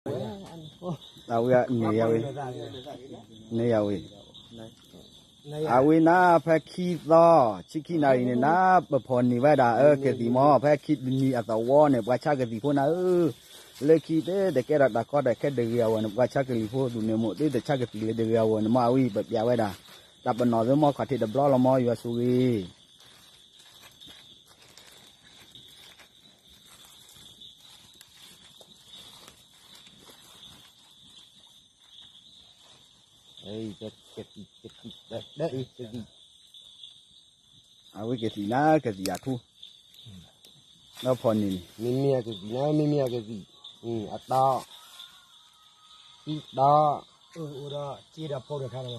အဝဲန့ၣ်ယဝဲ, န့ၣ်ယဝဲ, အဝဲနၤဖဲခံသီ, ဆံခံနၣ်ရံၣ်န့ၣ်နၤ ပဖီၣ်န့ၢ်ဝဲဒၣ် အကသံၣ်မး, ဖဲခံတနံၤအသဝီန့ၣ် ပှၤဆါကသံၣ်ဖိနၤဧၢ, လၢခံတ့ၢ်တကဲထီၣ်တၢ်ကီတၢ်ခဲတဂ့ၤအဂီၢ်န့ၣ် ပှၤဆါကသံၣ်ဖိဒူၣ်န့ၣ်မ့ၢ် တ့ၢ်တဆါကသံၣ်လၢတဂ့ၤအဂီၢ်န့ၣ်မး အဝဲအံၤ ပပျးဝဲဒၣ် တၢ်ပနီၣ်သ့မး ခီၣ်ထံးတဘျီလီၤမး ယွၤဆိၣ်ဂ့ၤ အဝဲကသံၣ်နၤ ကသံၣ်အထူ, ဒီးဖီၣ်န့ၢ်န့ၣ် မ့မ့ၢ်အကသံၣ်နၤ မ့မ့ၢ်အကသံၣ်, အတီ, သံတီ, အိၣ်ဒီးစ့ဒီးဖိတခါလီၤ,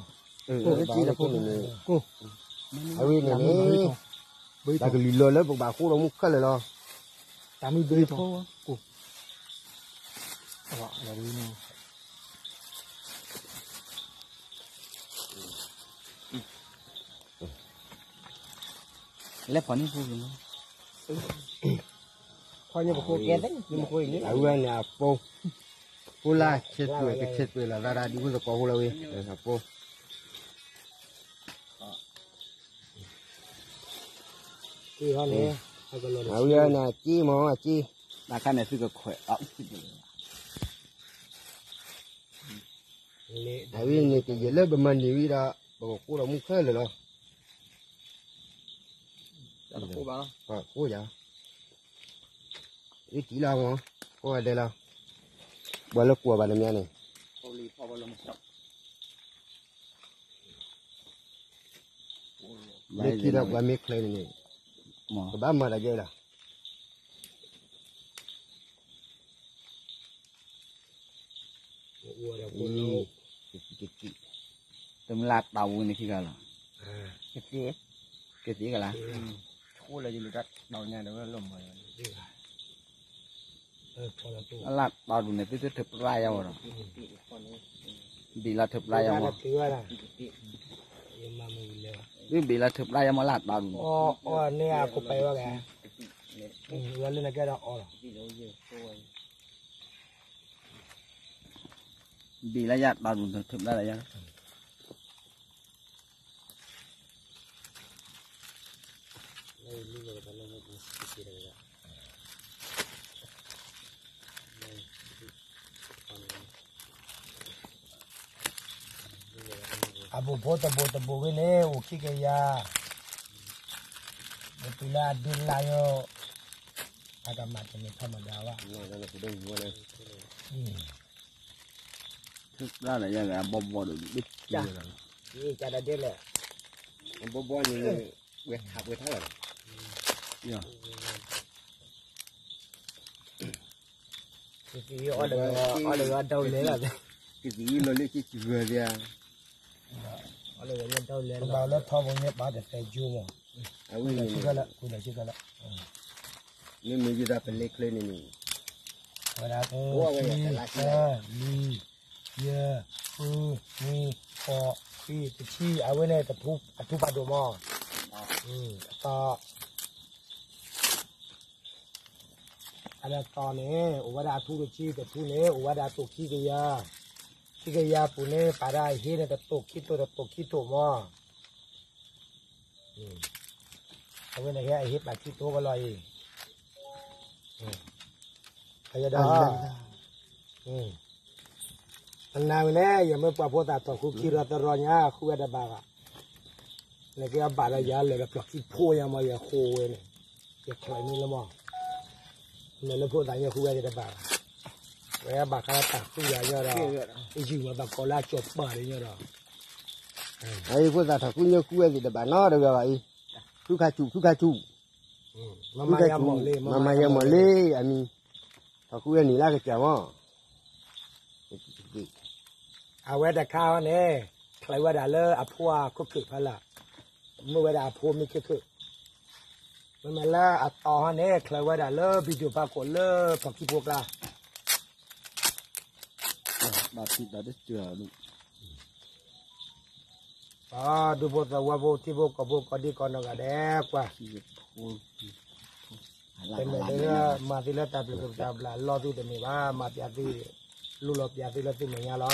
အဝဲန့ၣ်န့ၣ် တၢ်ကလုၢ်လီၤလၢပကဘၣ်ဃိဒီးမူခဲလၢာ်လီၤ, တၢ်မုၢ်ဘ့ထီ, လဲၤဖီၣ်န့ၢ်ဖိ, အဝဲန့ၣ်အပိ, ဖိလၢဆဲးသွဲၣ်ကဆဲးသွဲၣ်လီၤသးဒၣ်ဒ်ဖိသကိးဖိလီၤဝဲ, အပိ အဝဲန့ၣ်အစ့မးအစ့, တၢ်ခါန့ၣ်သုကခွဲးအ, အဝဲန့ၣ်ကယဲၢ်လၢပမၤန့ၢ်ဝံၤဒီး ပကဃိဒီးမူခဲလၢာ်လီၤ, ဃိယၤ, အတံၢ်လီၤမး, ဃိဂၤဒဲးလီၤ, ပှၤလၢကွၢ်ဘၣ်နမါန့ၣ် လၢခံဒီးပှၤမ့ၢ်ချဲန့ၣ်န့ၣ်, ကဘၣ်မၤတၢ်ယဲလီၤ, တမ့ၢ်လၢတီၢ်ပူၤန့ၣ်ခံဂၤလီၤ, ကသံၣ်ကလါ, ဆိလၢယလူၤတၢ်တီၢ်ညါဒီးဝဲလီၤမး, အလၢတီၢ်ပူၤန့ၣ် သုတထုးပျါယါဝဲဒီး, ဘ့ၣ်လၢထုးပျါယါမး, သုဘ့ၣ်လၢထုးပျါယါမးလၢတီၢ်ပူၤန့ၣ်, အီၣ်န့ၢ်အခိၣ်ပာ်ဝဲဂၤ, လၢနကဲဒီးအီၣ်လီၤ ဘ့ၣ်လၢယၤတီၢ်ပူၤန့ၣ် ထုးပျါလၢယၤ အဘူးဖိတဘူးတဘူးဝဲန့ၣ် အိၣ်ခံကယၤ, ပတုၤလၢအဒုးလၢ်ယိာ်, အကမၤတမ့ၢ်ထီၣ်မၤဒါဘၣ်, ထုးပျါလၢယၤဂၤအဘီဘီဒီး, ကဒဒဲလဲၣ်, အဘီဘီန့ၣ်, ဝဲထးပှဲၤထါလီၤ, ကသံၣ်အီၣ်လၢဂၤဒိးလဲၣ်လီၤ, ကသံၣ်အီၣ်လီၤလၢကဂၢၢ်သ့ဧါ, အီၣ်လၢဂၤဒိးလဲၣ်လီၤ, ဘၣ်လၢထီဘိန့ၣ်ပာ်တသဲကၠိမး, ဝဲလၢဆံကလၢ, ဝဲလၢဆံကလၢ, မ့မ့ၢ်ယသးပလဲၤချ့န့ၣ်န့ၣ်, ဝဲဒၣ်, လံ, ယဲၢ်, ဃု, နွံ, ဃိး, ခွံ, တဆံ, အဝဲန့ၣ် အထူပာ်ဒိၣ်မး, အတီ အလၢတီၢ်န့ၣ် အိၣ်ဝဲဒၣ်အထူတဆံ, တထူန့ၣ် အိၣ်ဝဲဒၣ်တိာ်ခံကယၤ, ခံကယၤပူၤန့ၣ် ပာ်ဒၣ်အဟ့န့ၣ် တတိာ်ခံတိာ်တတိာ်ခံတိာ်မး, အဝဲန့ၣ်ဟဲအဟ့ပာ်ခံတိာ်ကလီၤအံၤ, ဒီး အနၤဝဲန့ၣ် ယမ့ၢ်ပှၤဖိသၣ်ထီၣ်ဃုခံရီသရီညါ ဃုဝဲတဘၣ်ဘၣ်, နကဲအဘၣ်ဒီးယၤလၢာ်ဒီးပျီၢ်ခံဖိယၤမး ယဃိဝဲန့ၣ်, ယချီၣ်န့ၢ်လၢမး, နလၢဖိသၣ်ညါဃုဝဲသ့ၣ်တဘၣ်ဘၣ်, ဝဲဘၣ်ဃးတၢ်ဃုယၤညါဒီး, ယုၢ်မးဘၣ်ကီးလၢအကၠီၤပၢ်န့ၣ်ညါဒီး, အအံၤဖိသၣ်ထီၣ်ဃုညါဃုဝဲသ့ၣ်တဘၣ်နီတဂၤဘၣ်အံၤ, ဖုခါဆူၣ် ဖုခါဆူၣ် မၤမၤယဲမီၢ်လံ, မၤမၤယဲမီၢ်လံ, အမံၤ, ထီၣ်ဃုဝဲန့ၣ်လၢကစၢ်မး, အဝဲတခါဟီန့ၣ်, ချၢးဝဲဒၣ်လၢအဖိအခိၣ်ခုၣ်ဖးလၢ်, မ့ၢ်ဝဲဒၣ်အဖိမ့ၢ်ခုၣ်ခုၣ်, မ့မ့ၢ်လၢအတီၢ်ဟီန့ၣ် ချၢးဝဲဒၣ်လၢဘံၣ်ဒိၣ်ဖးခိၣ်လၢဖီၣ်ခံဖိကျါ ဒူဖိသဝီဖိထံဖိကီၢ်ဖိကိးဒံကိးနီၢ်ဂၤဒဲးကွၢ်, တမ့ၢ်လၢမၤသုလၢတၢ်ဘျုးတၢ်ဘျၣ်လီသုတမ့ၢ်ဘၣ်, မၤပျးသု, လူလီၤပျးသုလၢသုမဲာ်ညါလီၤ.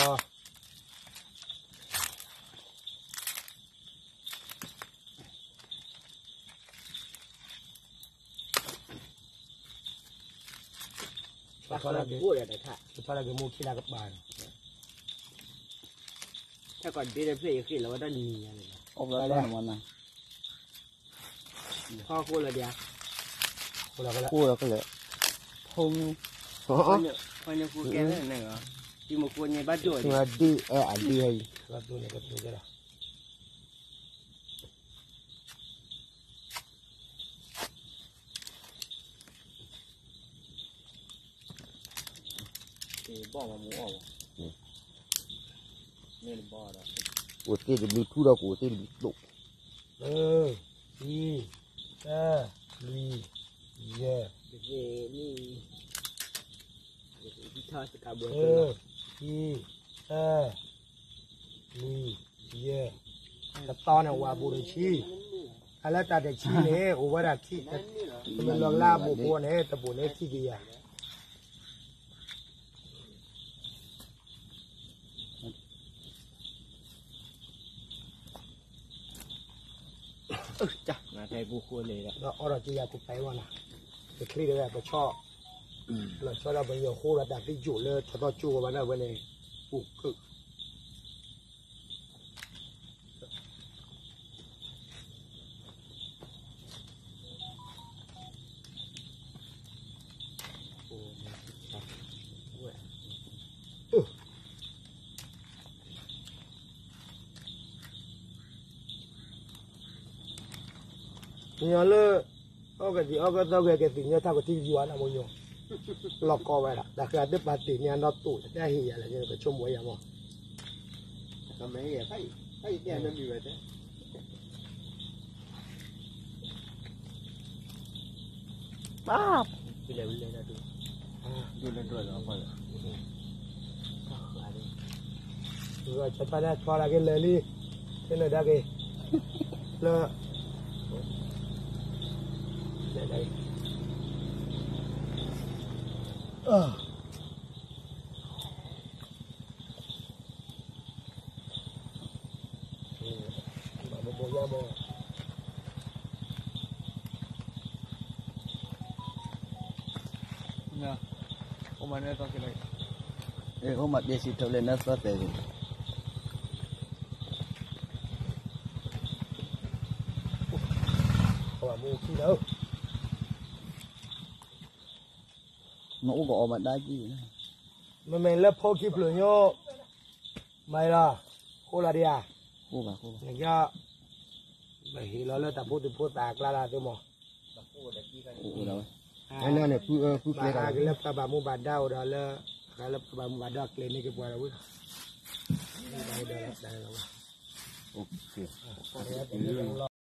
ပထီၣ်လၢက့ၤ ပထီၣ်လၢက့ၤမူခံလၢကပၤန့ၣ် ထီၣ်ကီးဒ့တဖျၢၣ်ယဃ့ၢ်လီၤဝဲဒၣ်နံၤညါန့ၣ်လီၤ. ဖီခိၣ်လၢဒၣ် ဃိလၢကလဲၣ် ဖီ ဖီန့ၢ်ဃိကဲလၢန့ၣ်ဂီၤ တံၤမကိန့ၣ်ဘၣ်ဒိၣ်ဒံး ဒ့အဲအဒ့ဟဲအံၤ အိၣ်သ့ၣ်တဘျုးထူဒီးကအိၣ်သ့ၣ်တဘျုးတိၢ် အၢ ခံ သၢ လွံၢ် ယဲၢ် အၢ ခံ သၢ လွံၢ် ယဲၢ် တတီန့ၣ် ဝၤဘူးတဆံ အလၢတၢ်တဆံန့ၣ် အိၣ်ဝဲဒၣ်ခံ တမ့ၢ်လီၤလၢအဘူးဖိန့ၣ် တဘူးန့ၣ်ခံကယၤ ဒီးအီဒီးကယၤကူပာ်အီၤနၤ ပချံတဝဲပဆီၣ် လီၤဆီဒီးပယီၤဃိဒီးတၢ်သံကၠိၣ်လၢ ထီၣ်သီကၠိၣ်ဝဲဘၣ်န့ၣ်ဝဲန့ၣ် ပူၤကုၣ် မညီလၢ အီၣ်ကသံၣ်အီၣ်ကသီဂဲၤကသံၣ်ညါထးကထံယွၤနမညီ လီၤကီဝဲဒၣ် တၢ်ဃၤသ့ၣ်ပာ်တ့ၢ်န့ၣ်အနီၢ်တိၣ် တၢ်ဟ့ၣ်ယၤလၢကဆိကမိၣ်ယၤမး ပၢ် ဒိၣ်လၢဒိၣ်လၢအဖီလၢ ဆီတလဲဆီလၢက့ၤလၢာ်လံ ထဲလၢာ်ဒၣ်က့ၤ လၢ လၢာ်ဒၣ်က့ၤ ဘၣ်ဘိယါဘိ အိၣ်မးန့ၣ်သီက့ၤလီၤ အိၣ်မးပျဲစံးထီၣ်လၢနသီသဲးဂ့ၤ မ့ၢ်အိၣ်ကအီၣ်မးဒါကံၢ် မ့မ့ၢ်လၢဖိခံဖျၢၣ်ညိ မၤလီၤ ဃိလီၤဒံးဧါ နက ပဟ့ၣ်လီၤလၢတၢ်ဖိသူၣ်ဖိသးအကျါလၢသုမီၢ် န့ၣ် ဖုကျဲကလၢပှၤဘၣ်မူဘၣ်ဒါအိၣ်ဒီးလၢ လၢပှၤဘၣ်မူဘၣ်ဒါကျဲန့ၣ်က့ၤပှၤလီၤဝဲ လီၤ